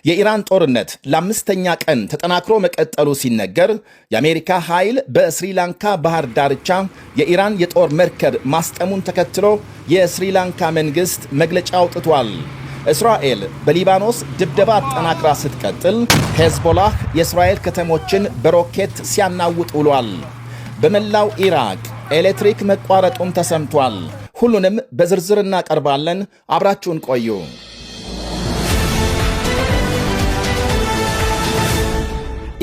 የኢራን ጦርነት ለአምስተኛ ቀን ተጠናክሮ መቀጠሉ ሲነገር፣ የአሜሪካ ኃይል በስሪላንካ ባህር ዳርቻ የኢራን የጦር መርከብ ማስጠሙን ተከትሎ የስሪላንካ መንግሥት መግለጫ አውጥቷል። እስራኤል በሊባኖስ ድብደባ አጠናክራ ስትቀጥል፣ ሄዝቦላህ የእስራኤል ከተሞችን በሮኬት ሲያናውጥ ውሏል። በመላው ኢራቅ ኤሌክትሪክ መቋረጡም ተሰምቷል። ሁሉንም በዝርዝር እናቀርባለን። አብራችሁን ቆዩ።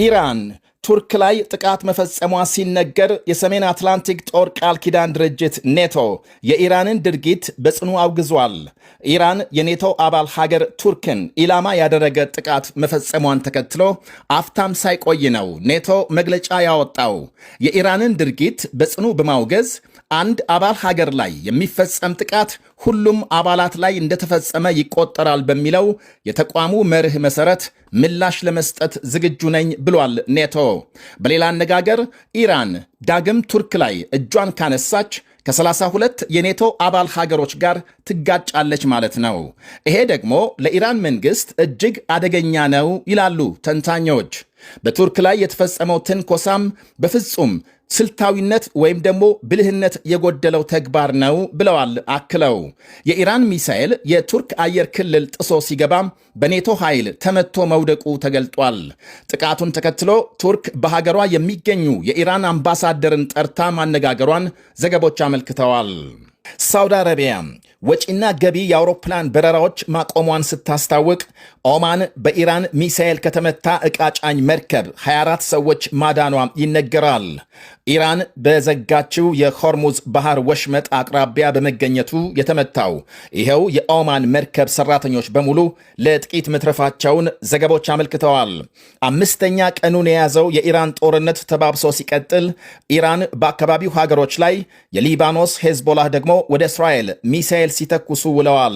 ኢራን ቱርክ ላይ ጥቃት መፈጸሟ ሲነገር፣ የሰሜን አትላንቲክ ጦር ቃል ኪዳን ድርጅት ኔቶ የኢራንን ድርጊት በጽኑ አውግዟል። ኢራን የኔቶ አባል ሀገር ቱርክን ኢላማ ያደረገ ጥቃት መፈጸሟን ተከትሎ አፍታም ሳይቆይ ነው ኔቶ መግለጫ ያወጣው። የኢራንን ድርጊት በጽኑ በማውገዝ አንድ አባል ሀገር ላይ የሚፈጸም ጥቃት ሁሉም አባላት ላይ እንደተፈጸመ ይቆጠራል በሚለው የተቋሙ መርህ መሰረት ምላሽ ለመስጠት ዝግጁ ነኝ ብሏል ኔቶ። በሌላ አነጋገር ኢራን ዳግም ቱርክ ላይ እጇን ካነሳች ከ32 የኔቶ አባል ሀገሮች ጋር ትጋጫለች ማለት ነው። ይሄ ደግሞ ለኢራን መንግስት እጅግ አደገኛ ነው ይላሉ ተንታኞች። በቱርክ ላይ የተፈጸመው ትንኮሳም በፍጹም ስልታዊነት ወይም ደግሞ ብልህነት የጎደለው ተግባር ነው ብለዋል። አክለው የኢራን ሚሳኤል የቱርክ አየር ክልል ጥሶ ሲገባም በኔቶ ኃይል ተመቶ መውደቁ ተገልጧል። ጥቃቱን ተከትሎ ቱርክ በሀገሯ የሚገኙ የኢራን አምባሳደርን ጠርታ ማነጋገሯን ዘገቦች አመልክተዋል። ሳውዲ አረቢያ ወጪና ገቢ የአውሮፕላን በረራዎች ማቆሟን ስታስታውቅ፣ ኦማን በኢራን ሚሳኤል ከተመታ ዕቃ ጫኝ መርከብ 24 ሰዎች ማዳኗ ይነገራል። ኢራን በዘጋችው የሆርሙዝ ባህር ወሽመጥ አቅራቢያ በመገኘቱ የተመታው ይኸው የኦማን መርከብ ሰራተኞች በሙሉ ለጥቂት መትረፋቸውን ዘገቦች አመልክተዋል። አምስተኛ ቀኑን የያዘው የኢራን ጦርነት ተባብሶ ሲቀጥል፣ ኢራን በአካባቢው ሀገሮች ላይ፣ የሊባኖስ ሄዝቦላህ ደግሞ ወደ እስራኤል ሚሳኤል ሲተኩሱ ውለዋል።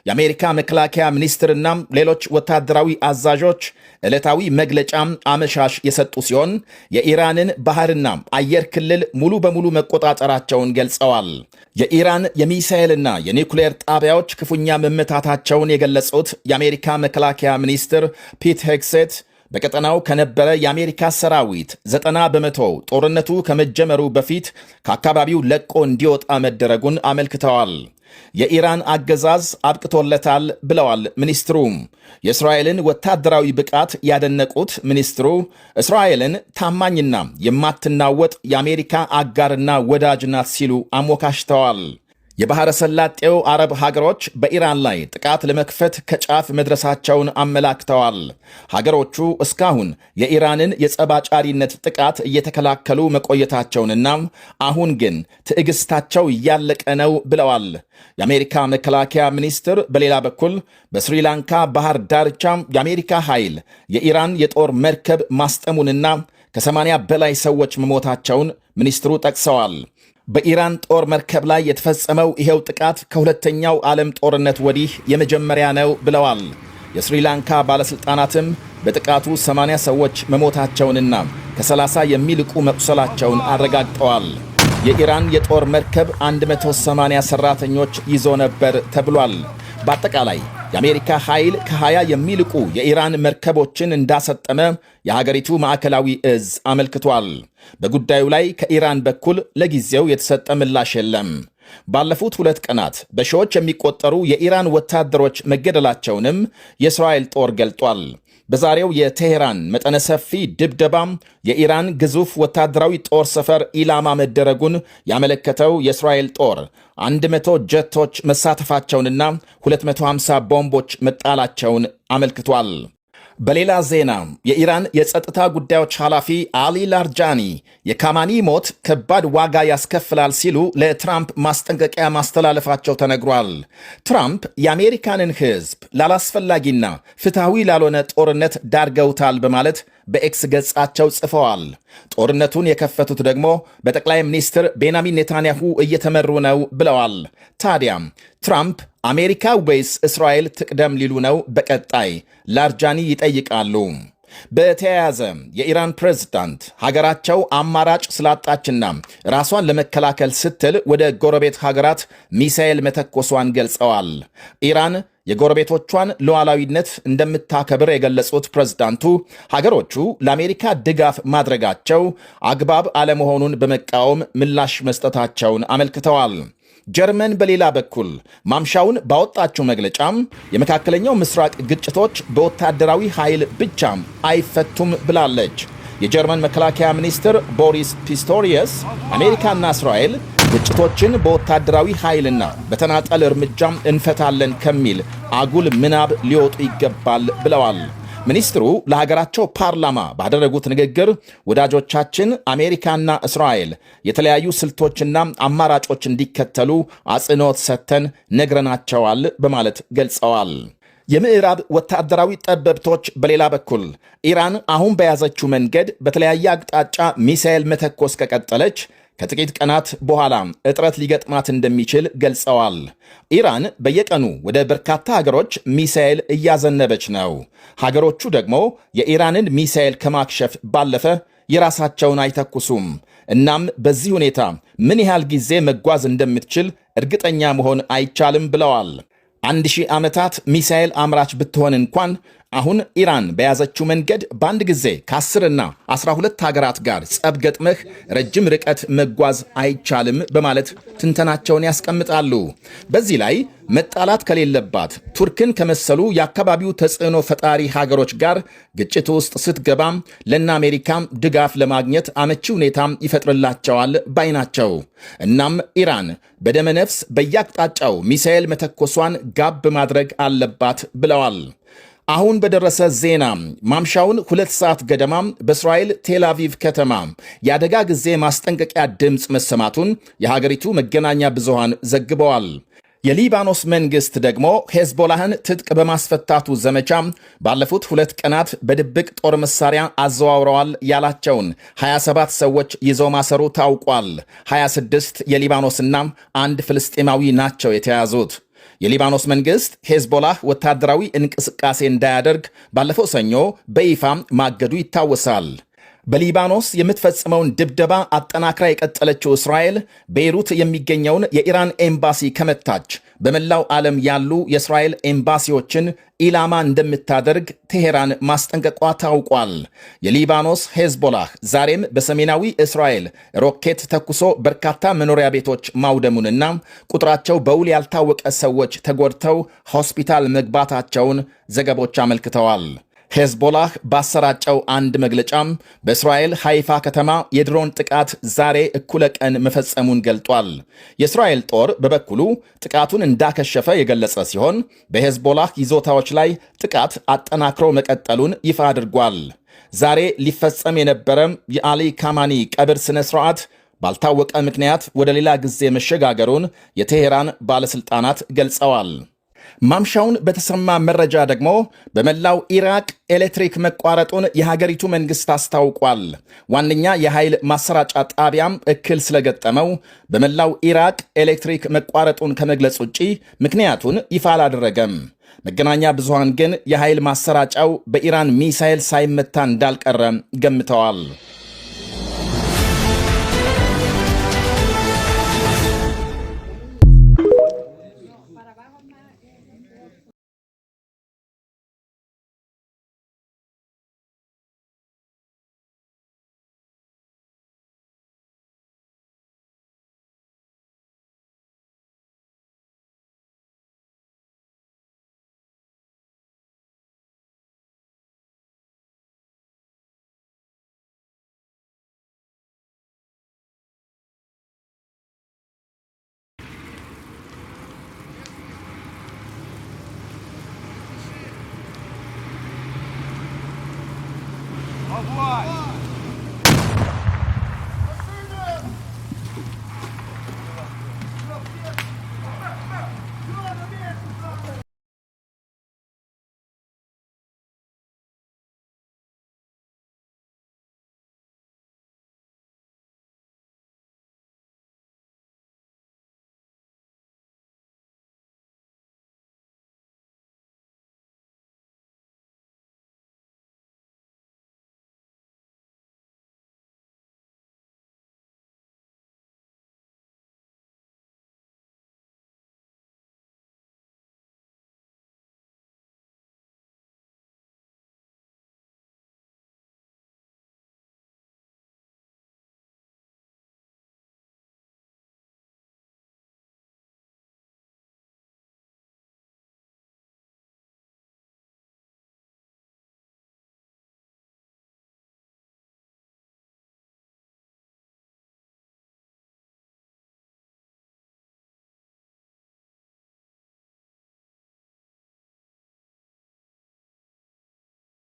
የአሜሪካ መከላከያ ሚኒስትርና ሌሎች ወታደራዊ አዛዦች ዕለታዊ መግለጫም አመሻሽ የሰጡ ሲሆን፣ የኢራንን ባህርና አየር ክልል ሙሉ በሙሉ መቆጣጠራቸውን ገልጸዋል። የኢራን የሚሳኤልና የኒውክሌር ጣቢያዎች ክፉኛ መመታታቸውን የገለጹት የአሜሪካ መከላከያ ሚኒስትር ፒት ሄግሴት፣ በቀጠናው ከነበረ የአሜሪካ ሰራዊት 90% ጦርነቱ ከመጀመሩ በፊት ከአካባቢው ለቆ እንዲወጣ መደረጉን አመልክተዋል። የኢራን አገዛዝ አብቅቶለታል ብለዋል ሚኒስትሩ። የእስራኤልን ወታደራዊ ብቃት ያደነቁት ሚኒስትሩ፣ እስራኤልን ታማኝና የማትናወጥ የአሜሪካ አጋርና ወዳጅ ናት ሲሉ አሞካሽተዋል። የባሕረ ሰላጤው አረብ ሀገሮች በኢራን ላይ ጥቃት ለመክፈት ከጫፍ መድረሳቸውን አመላክተዋል። ሀገሮቹ እስካሁን የኢራንን የጸብ አጫሪነት ጥቃት እየተከላከሉ መቆየታቸውንና አሁን ግን ትዕግስታቸው እያለቀ ነው ብለዋል። የአሜሪካ መከላከያ ሚኒስትር በሌላ በኩል በስሪላንካ ባህር ዳርቻ የአሜሪካ ኃይል የኢራን የጦር መርከብ ማስጠሙንና ከ80 በላይ ሰዎች መሞታቸውን ሚኒስትሩ ጠቅሰዋል። በኢራን ጦር መርከብ ላይ የተፈጸመው ይሄው ጥቃት ከሁለተኛው ዓለም ጦርነት ወዲህ የመጀመሪያ ነው ብለዋል። የስሪላንካ ባለሥልጣናትም በጥቃቱ 80 ሰዎች መሞታቸውንና ከ30 የሚልቁ መቁሰላቸውን አረጋግጠዋል። የኢራን የጦር መርከብ 180 ሠራተኞች ይዞ ነበር ተብሏል። በአጠቃላይ የአሜሪካ ኃይል ከ20 የሚልቁ የኢራን መርከቦችን እንዳሰጠመ የሀገሪቱ ማዕከላዊ እዝ አመልክቷል። በጉዳዩ ላይ ከኢራን በኩል ለጊዜው የተሰጠ ምላሽ የለም። ባለፉት 2 ቀናት በሺዎች የሚቆጠሩ የኢራን ወታደሮች መገደላቸውንም የእስራኤል ጦር ገልጧል። በዛሬው የቴሄራን መጠነ ሰፊ ድብደባም የኢራን ግዙፍ ወታደራዊ ጦር ሰፈር ኢላማ መደረጉን ያመለከተው የእስራኤል ጦር፣ 100 ጀቶች መሳተፋቸውንና 250 ቦምቦች መጣላቸውን አመልክቷል። በሌላ ዜና የኢራን የጸጥታ ጉዳዮች ኃላፊ አሊ ላርጃኒ የካማኒ ሞት ከባድ ዋጋ ያስከፍላል ሲሉ ለትራምፕ ማስጠንቀቂያ ማስተላለፋቸው ተነግሯል። ትራምፕ የአሜሪካንን ሕዝብ ላላስፈላጊና ፍትሐዊ ላልሆነ ጦርነት ዳርገውታል በማለት በኤክስ ገጻቸው ጽፈዋል። ጦርነቱን የከፈቱት ደግሞ በጠቅላይ ሚኒስትር ቤንያሚን ኔታንያሁ እየተመሩ ነው ብለዋል። ታዲያም ትራምፕ አሜሪካ ወይስ እስራኤል ትቅደም ሊሉ ነው? በቀጣይ ላርጃኒ ይጠይቃሉ። በተያያዘ የኢራን ፕሬዝዳንት ሀገራቸው አማራጭ ስላጣችና ራሷን ለመከላከል ስትል ወደ ጎረቤት ሀገራት ሚሳኤል መተኮሷን ገልጸዋል። ኢራን የጎረቤቶቿን ሉዓላዊነት እንደምታከብር የገለጹት ፕሬዝዳንቱ ሀገሮቹ ለአሜሪካ ድጋፍ ማድረጋቸው አግባብ አለመሆኑን በመቃወም ምላሽ መስጠታቸውን አመልክተዋል። ጀርመን በሌላ በኩል ማምሻውን ባወጣችው መግለጫም የመካከለኛው ምስራቅ ግጭቶች በወታደራዊ ኃይል ብቻም አይፈቱም ብላለች። የጀርመን መከላከያ ሚኒስትር ቦሪስ ፒስቶሪየስ አሜሪካና እስራኤል ግጭቶችን በወታደራዊ ኃይልና በተናጠል እርምጃም እንፈታለን ከሚል አጉል ምናብ ሊወጡ ይገባል ብለዋል። ሚኒስትሩ ለሀገራቸው ፓርላማ ባደረጉት ንግግር ወዳጆቻችን አሜሪካና እስራኤል የተለያዩ ስልቶችና አማራጮች እንዲከተሉ አጽንኦት ሰጥተን ነግረናቸዋል በማለት ገልጸዋል። የምዕራብ ወታደራዊ ጠበብቶች በሌላ በኩል ኢራን አሁን በያዘችው መንገድ በተለያየ አቅጣጫ ሚሳኤል መተኮስ ከቀጠለች ከጥቂት ቀናት በኋላ እጥረት ሊገጥማት እንደሚችል ገልጸዋል። ኢራን በየቀኑ ወደ በርካታ ሀገሮች ሚሳኤል እያዘነበች ነው። ሀገሮቹ ደግሞ የኢራንን ሚሳኤል ከማክሸፍ ባለፈ የራሳቸውን አይተኩሱም። እናም በዚህ ሁኔታ ምን ያህል ጊዜ መጓዝ እንደምትችል እርግጠኛ መሆን አይቻልም ብለዋል። 1000 ዓመታት ሚሳኤል አምራች ብትሆን እንኳን አሁን ኢራን በያዘችው መንገድ በአንድ ጊዜ ከ10ና 12 ሀገራት ጋር ጸብ ገጥመህ ረጅም ርቀት መጓዝ አይቻልም በማለት ትንተናቸውን ያስቀምጣሉ። በዚህ ላይ መጣላት ከሌለባት ቱርክን ከመሰሉ የአካባቢው ተጽዕኖ ፈጣሪ ሀገሮች ጋር ግጭት ውስጥ ስትገባም ለነ አሜሪካም ድጋፍ ለማግኘት አመቺ ሁኔታም ይፈጥርላቸዋል ባይ ናቸው። እናም ኢራን በደመነፍስ በየአቅጣጫው ሚሳኤል መተኮሷን ጋብ ማድረግ አለባት ብለዋል። አሁን በደረሰ ዜና ማምሻውን 2 ሰዓት ገደማ በእስራኤል ቴል አቪቭ ከተማ የአደጋ ጊዜ ማስጠንቀቂያ ድምፅ መሰማቱን የሀገሪቱ መገናኛ ብዙሃን ዘግበዋል። የሊባኖስ መንግስት ደግሞ ሄዝቦላህን ትጥቅ በማስፈታቱ ዘመቻ ባለፉት 2 ቀናት በድብቅ ጦር መሳሪያ አዘዋውረዋል ያላቸውን 27 ሰዎች ይዞ ማሰሩ ታውቋል። 26 የሊባኖስና አንድ ፍልስጤማዊ ናቸው የተያዙት። የሊባኖስ መንግስት ሄዝቦላህ ወታደራዊ እንቅስቃሴ እንዳያደርግ ባለፈው ሰኞ በይፋ ማገዱ ይታወሳል። በሊባኖስ የምትፈጽመውን ድብደባ አጠናክራ የቀጠለችው እስራኤል ቤይሩት የሚገኘውን የኢራን ኤምባሲ ከመታች በመላው ዓለም ያሉ የእስራኤል ኤምባሲዎችን ኢላማ እንደምታደርግ ቴሄራን ማስጠንቀቋ ታውቋል። የሊባኖስ ሄዝቦላህ ዛሬም በሰሜናዊ እስራኤል ሮኬት ተኩሶ በርካታ መኖሪያ ቤቶች ማውደሙንና ቁጥራቸው በውል ያልታወቀ ሰዎች ተጎድተው ሆስፒታል መግባታቸውን ዘገቦች አመልክተዋል። ሄዝቦላህ ባሰራጨው አንድ መግለጫም በእስራኤል ሃይፋ ከተማ የድሮን ጥቃት ዛሬ እኩለ ቀን መፈጸሙን ገልጧል። የእስራኤል ጦር በበኩሉ ጥቃቱን እንዳከሸፈ የገለጸ ሲሆን በሄዝቦላህ ይዞታዎች ላይ ጥቃት አጠናክሮ መቀጠሉን ይፋ አድርጓል። ዛሬ ሊፈጸም የነበረም የአሊ ካማኒ ቀብር ሥነ ሥርዓት ባልታወቀ ምክንያት ወደ ሌላ ጊዜ መሸጋገሩን የቴሄራን ባለሥልጣናት ገልጸዋል። ማምሻውን በተሰማ መረጃ ደግሞ በመላው ኢራቅ ኤሌክትሪክ መቋረጡን የሀገሪቱ መንግስት አስታውቋል። ዋነኛ የኃይል ማሰራጫ ጣቢያም እክል ስለገጠመው በመላው ኢራቅ ኤሌክትሪክ መቋረጡን ከመግለጽ ውጪ ምክንያቱን ይፋ አላደረገም። መገናኛ ብዙሃን ግን የኃይል ማሰራጫው በኢራን ሚሳኤል ሳይመታ እንዳልቀረ ገምተዋል። Давай!